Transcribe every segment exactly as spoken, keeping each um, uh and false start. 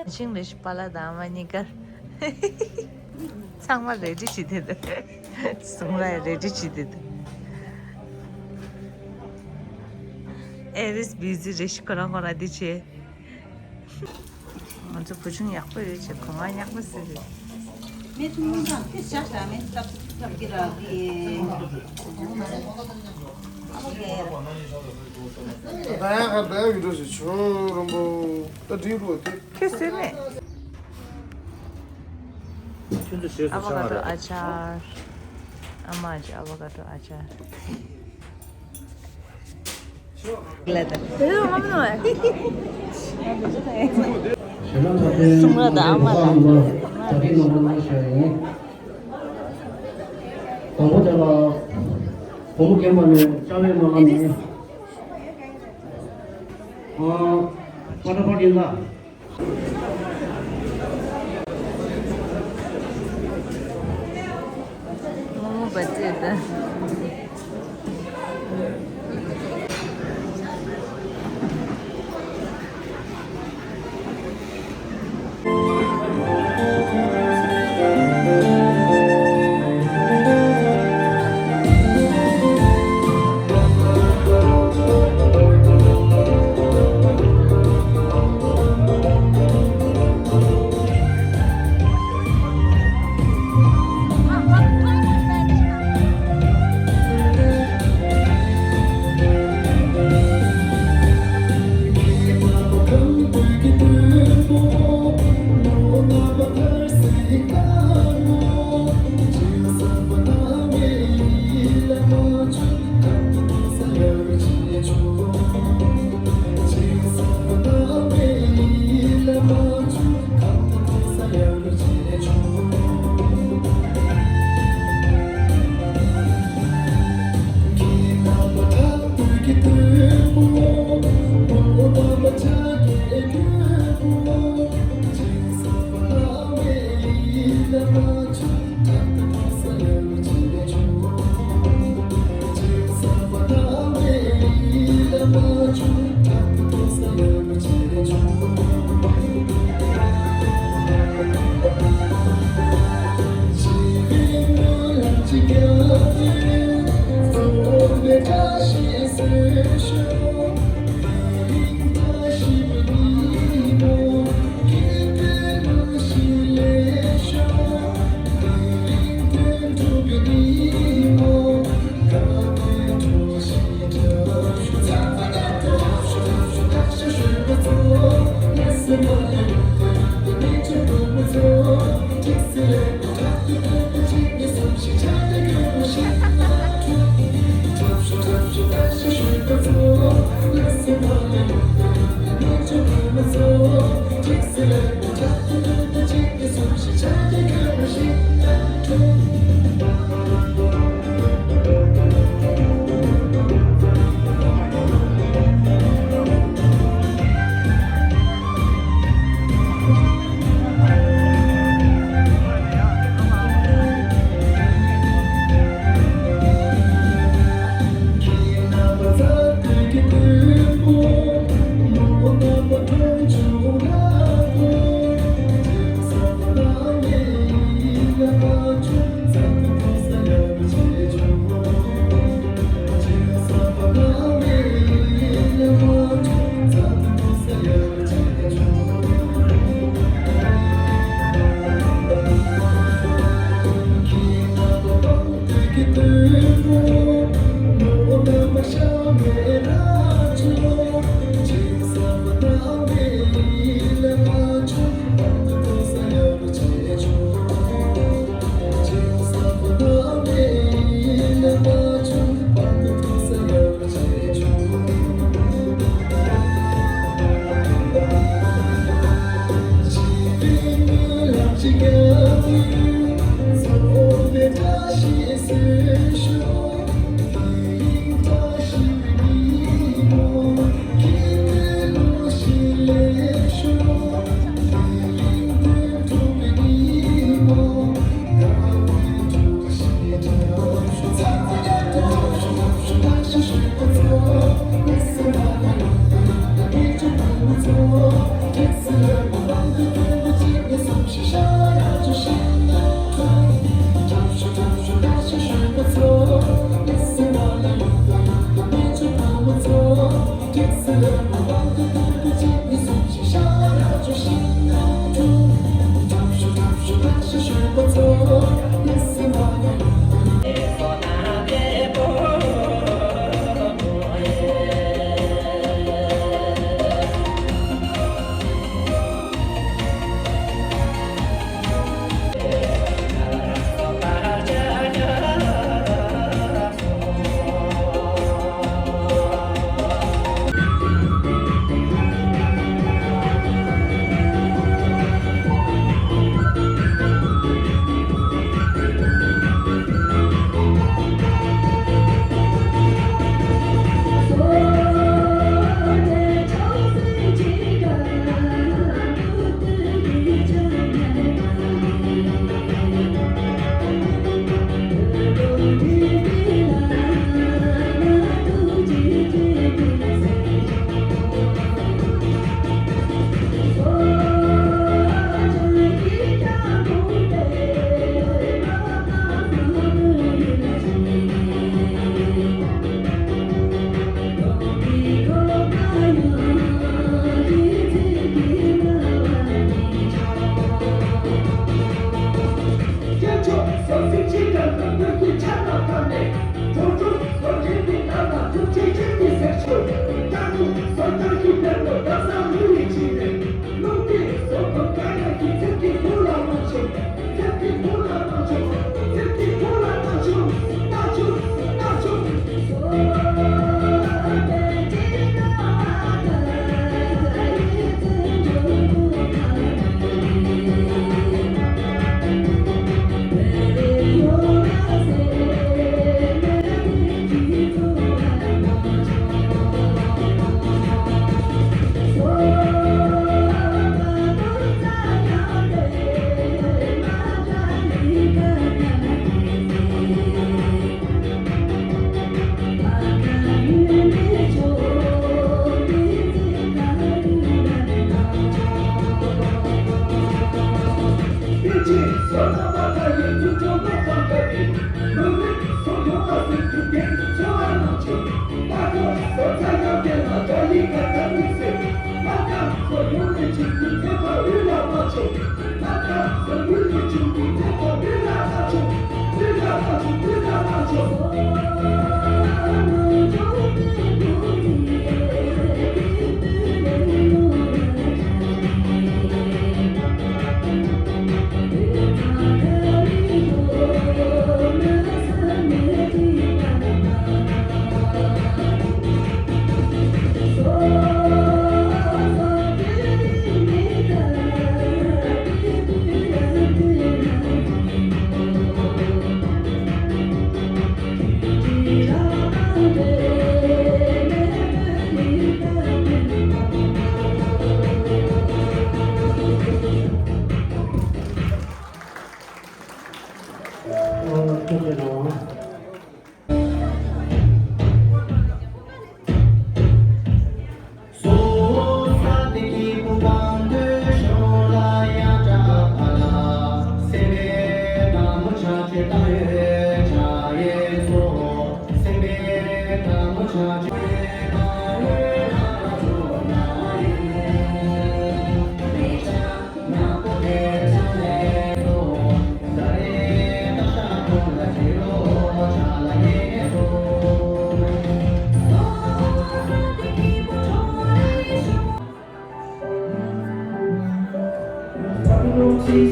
ཤིང་རེ་ཞིག་པཱ་ལགས་དང་ཨ་མ་གཉིས་ཀར། ཚང་མ་རེ་ཌི་བྱེད་དེ་འདུག་གཟུངས་རེ་ཌི་བྱེད་དེ་འདུག་ཨེ་རིས་བི་ཟི་རེ་ཞིག་ཁོ་རང་ཁོ་རང་འདི་བྱེད། ང་ཚོ་བུ་ཆུང་ཡག་པོ་ཡོད་ཅེས་གོ་ང་ཉག་མ་ཟེར་རེད། མེ་ཆུང་ཆུང་དང་ཁྱི་ཤ་ཤ་མེ་སྟབས་སྟབས་ཀྱི་ར་གི། ད་ཡང་ཁ་ད་ཡང་ཡུལ་གྲུ་ཞིག་ཆུང་རོང་པོ་ད་འདྲི་རུ་དེ། ཁྱོད་སུས་མེད། ཁྱོད་ཚོ་ཞེས་སུ་ཨ་བོ་ཆང་ཀ་རེད། ཏོ་ཨ་ཆར། ཨ་མ་ཅི་ཨ་བོ་ཀ་ཏོ་ཨ་ཆར། གསུང་ར་དང་ཨ་མ་དང་། དང་པོ་དེ་ལ་བུ་མོ་རྒན་པ་ནས་ཅ་ལའི་མ་ལ་ནས། ཨ། པ་ཏྲ་པ་ཏྲི་ལ། རྨོ་མོ་བ་ཙེ་ད།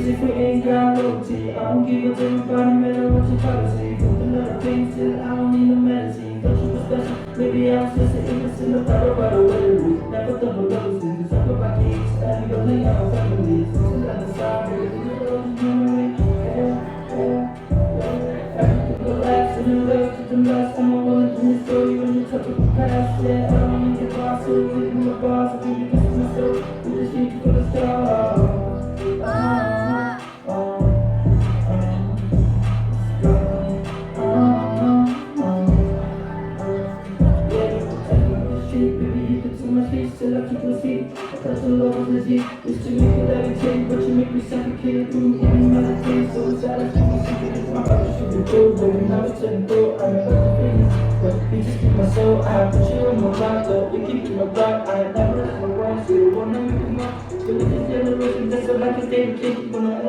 If we ain't got loyalty, I don't give a damn about no matter what you gotta say. Put a lot of things till I don't need no medicine. Thought you was special, maybe I was just an innocent. I thought about the way we never thought about love since it's all about kids. And you don't think I'm a family. It's another side, baby. It's a little memory. Yeah, yeah, yeah. Everything will last in the love to the last. I'm a one in the story when you talk about past. Yeah, I don't need the boss, so give me a boss. I give you this myself. We just need you for the star. You just keep my soul, I put you in my blood, so you keep in my blood, I never ever want you, wanna make you more. So you just get a little bit, that's all I can take, take, wanna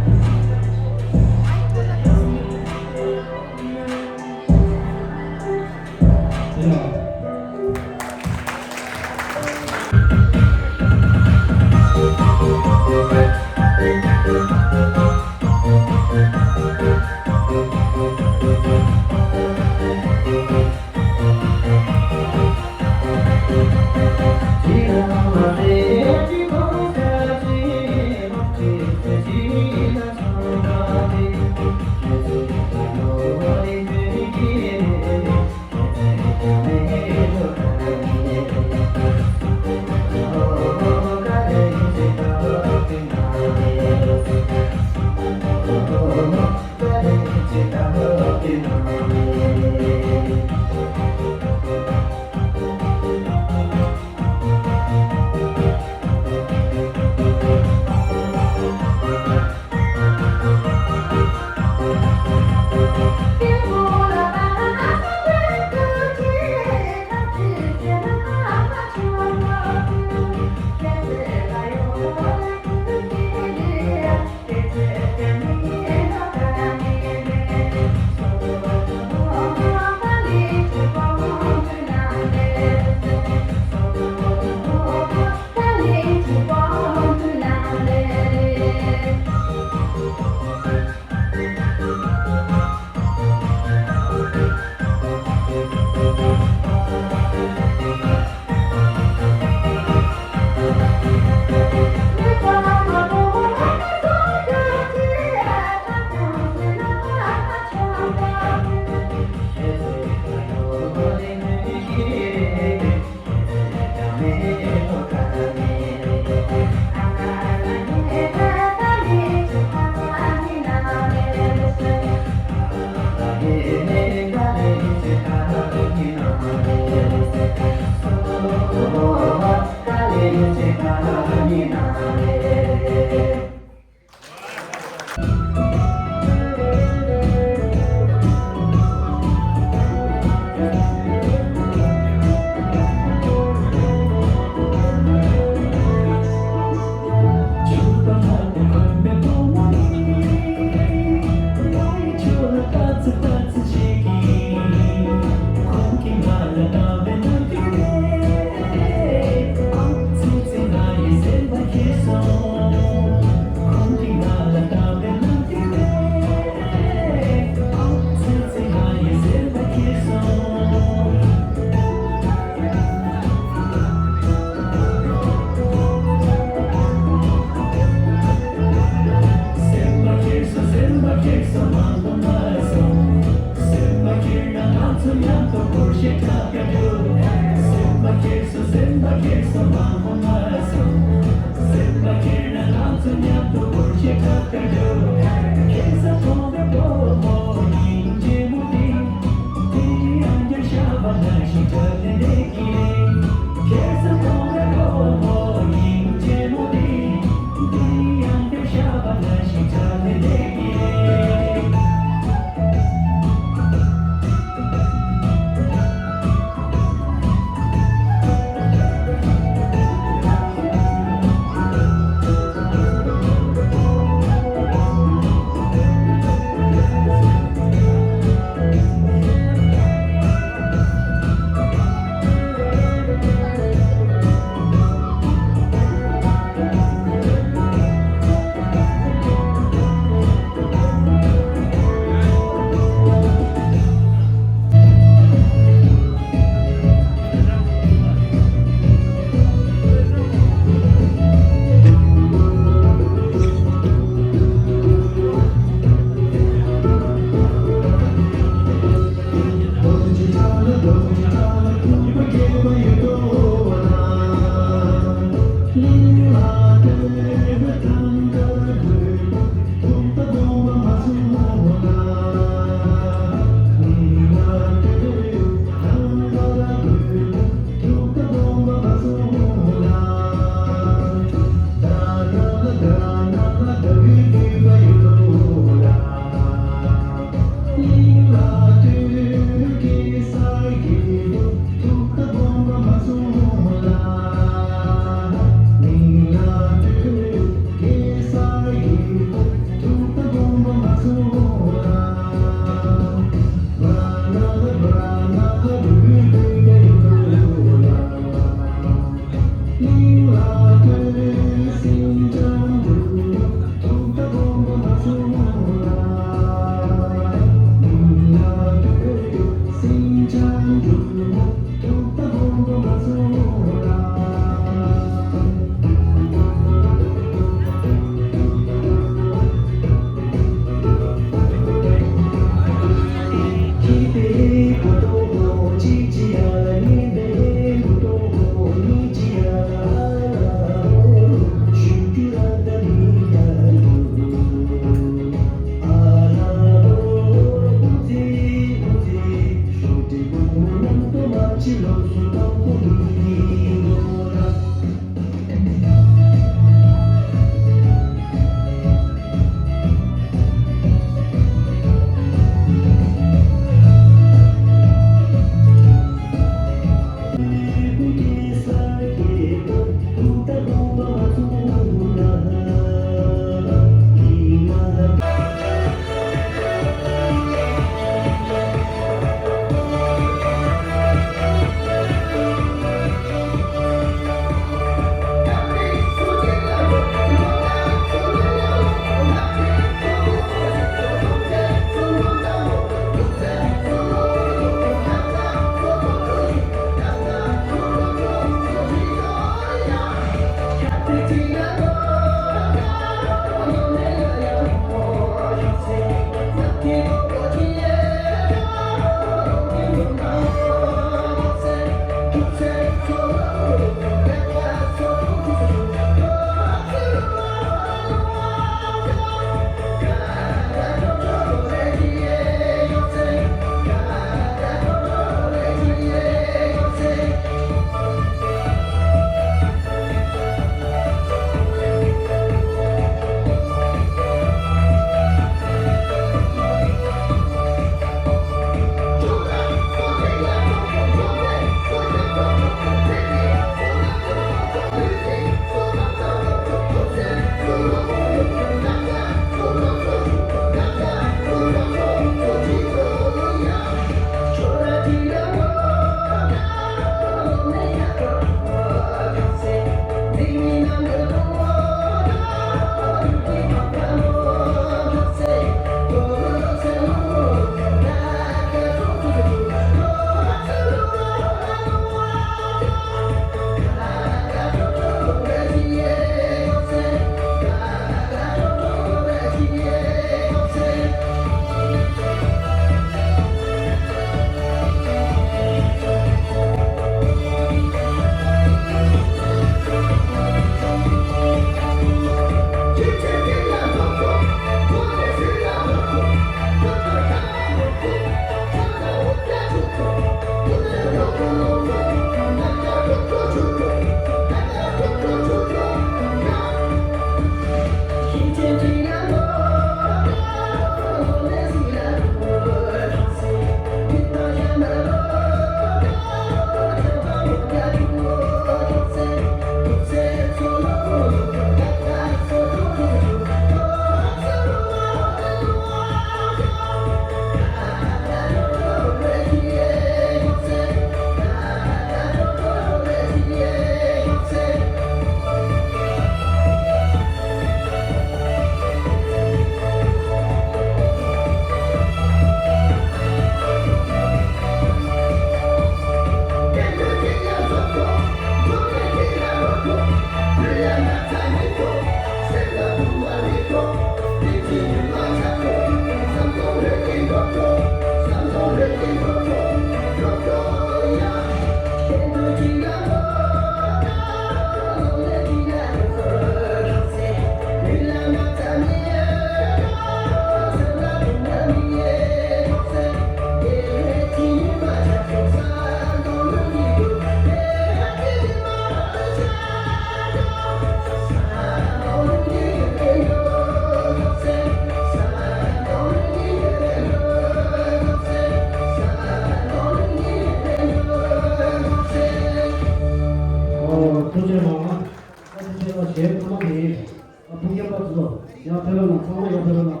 ཡར་ཕེབས་རོགས་གནང་།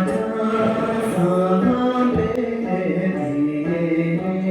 ཚང་མ་ཡར་ཕེབས་རོགས་གནང་།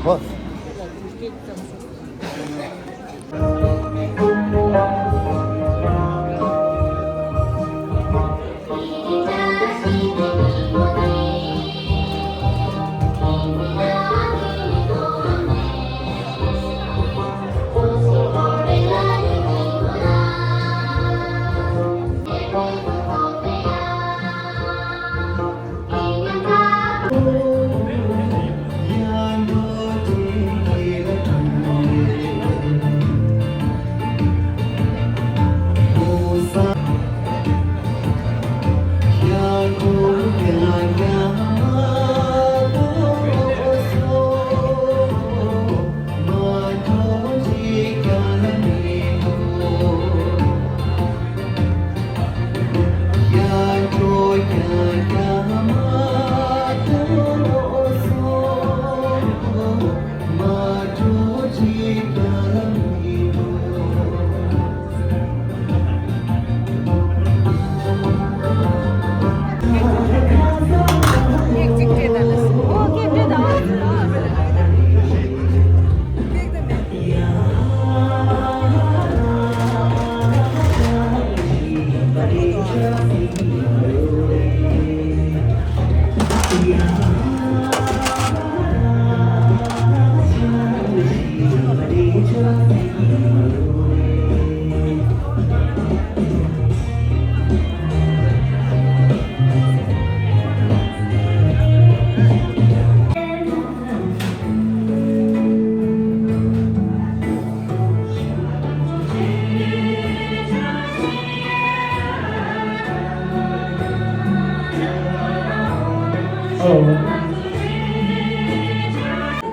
ཧོ།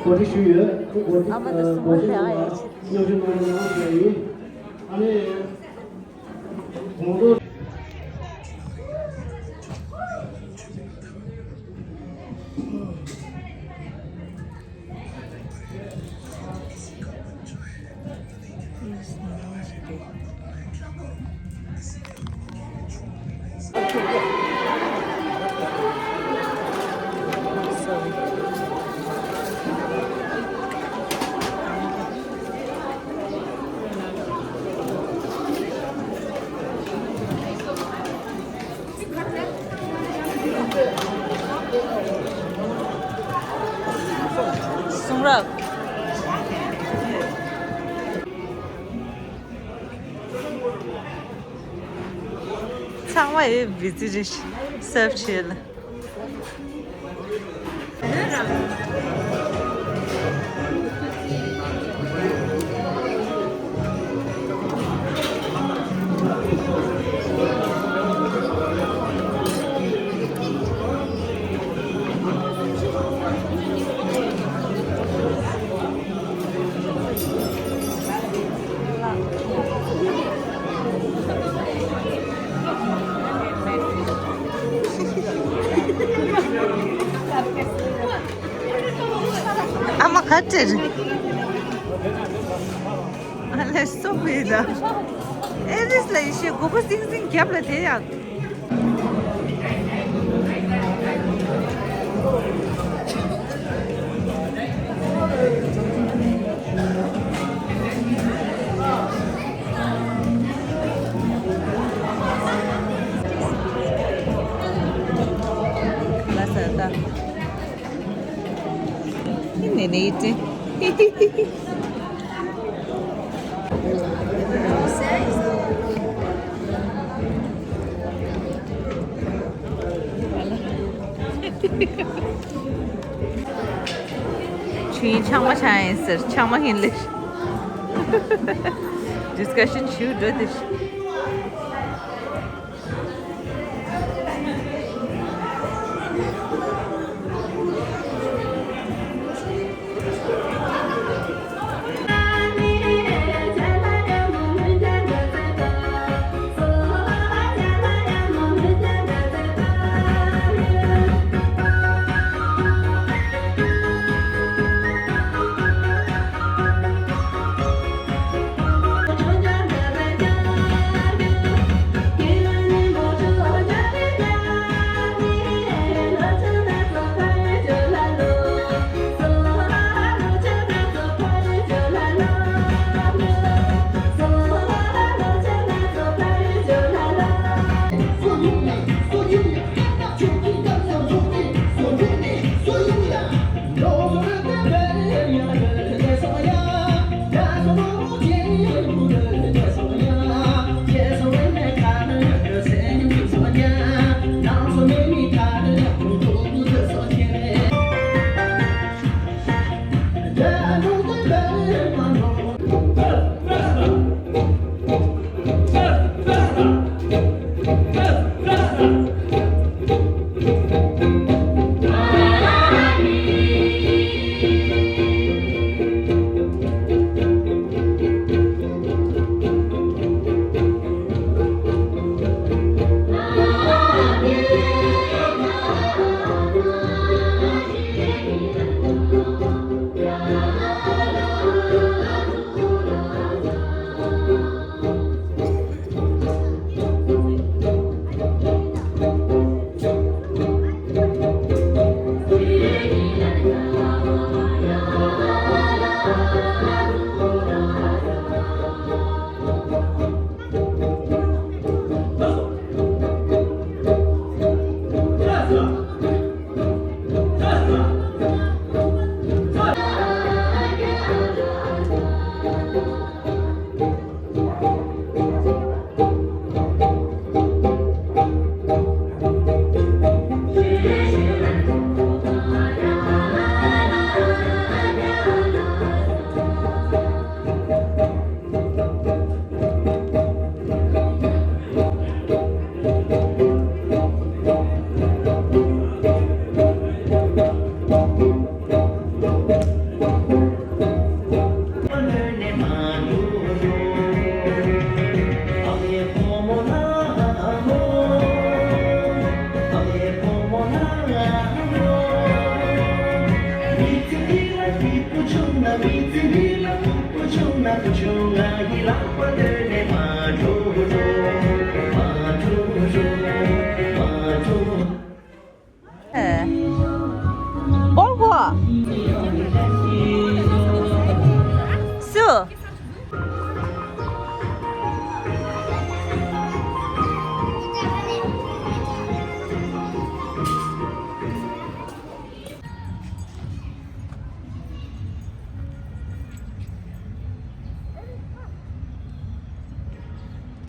གོ་སྒྲིག་ཞུས་ཡོད། གོ་སྒྲིག་ཨ་མ་དེ་གསུང་བ་ལྷག་ཡ་ཡིན། མཉམ་ཞུགས་གནང་རོགས་གནང་ཞུ་ཡ་ཡིན། ཨ་ནི། གསུང་རབ། ཚང་མ་ཡོད་བི་ཛི་རེད་སེབ་བྱས་ལ། ཨ་མ་ག་སྤྲད་རེད། ཨ་ལས་སོ་བི་ད། ཨེ་རིས་ལ་ཡེ་ཤེས་མགོ་པོ་སིང་སིང་རྒྱབ་ལ་དེ་ཡག་ལ་ས་ད། ནེ་ནེ་ཡིད་དྲན། ཆུ་ཡིན་ཆང་མ་ཆང་ཡིན་ཟེར་ཆང་མ་ཡིན་ལེ། ཌིས་ཀ་ཤན་ཞུ་འགྲོ་དེ།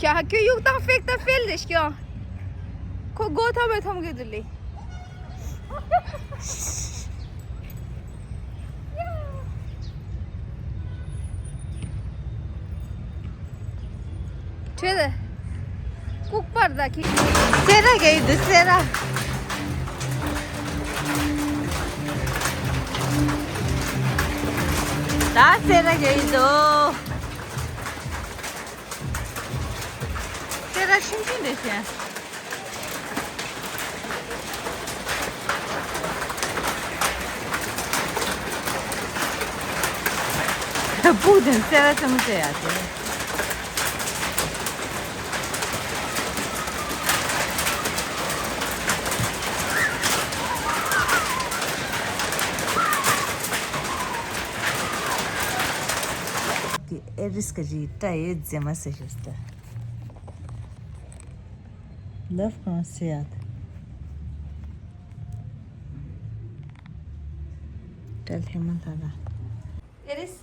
ཁྱོད་ཡུག་དང་ཕེག་ཏ་ཕེལ་རེ་སྐྱོ། ཁོ་སྒོ་ཐོམ་རེ་ཐོམ་གི་འདུག་ལེ། ཁྱོད་ལྐུགས་པར་ད་ཁྱི། སེ་ར་ག་ཡི་འདུག་སེ་ར། ད་སེ་ར་ག་ཡི་འདུག་སེ་ར་ཤིང་ཆེན་འདྲ་ཞིག་སྤུག་དེ་སེ་ར་ཆེན་མོ་བྱས་ཡ་དེ། ཨེ་རིས་ཀ་ཅི་ཏྲ་ཡེ་ཛེ་མ་སེ་ཤེས་ཏ། ལབ་གང་སེ་ཡ་ཏ། ཏྲ་ལྷེ་མ་ལྷ་ར། ཨེ་རིས།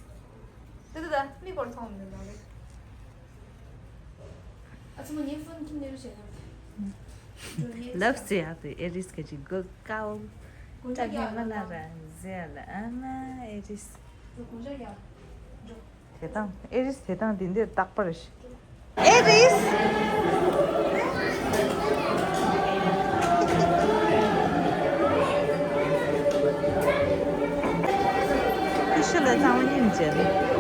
ཏི་ཏི་ཏ་མི་སྐོར་མཐོང་མི་འདུག་ལེ། ཨ་ཚོ་མ་ངའི་ཕོན་ཁྱིམ་ནས་རུ་བྱས་ཡོད། ལབ་སེ་ཡ་ཏི་ཨེ་རིས་ཀ་ཅི་གོ་ཀའོ། ཏྲ་ལྷེ་མ་ལྷ་ར་ཟེ་ཡ་ལ་ཨ་མ་ཨེ་རིས། དེ་དང་ཨེ་རིས་དེ་དང་དེ་འདིར་རྟག་པར་ཞིག་ཨེ་རིས། ཕི་ཤི་ལ་ཚང་མ་སྙིང་རྗེ།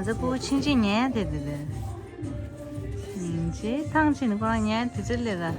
ཛ་པུ་ཆིན་ཆིན་ཉན་དེ་དེ་དེ། ཉིན་ཅེ་ཐང་ཆེན་ཁོ་རང་ཉན་དེ་ཚེ་ལེ་ར།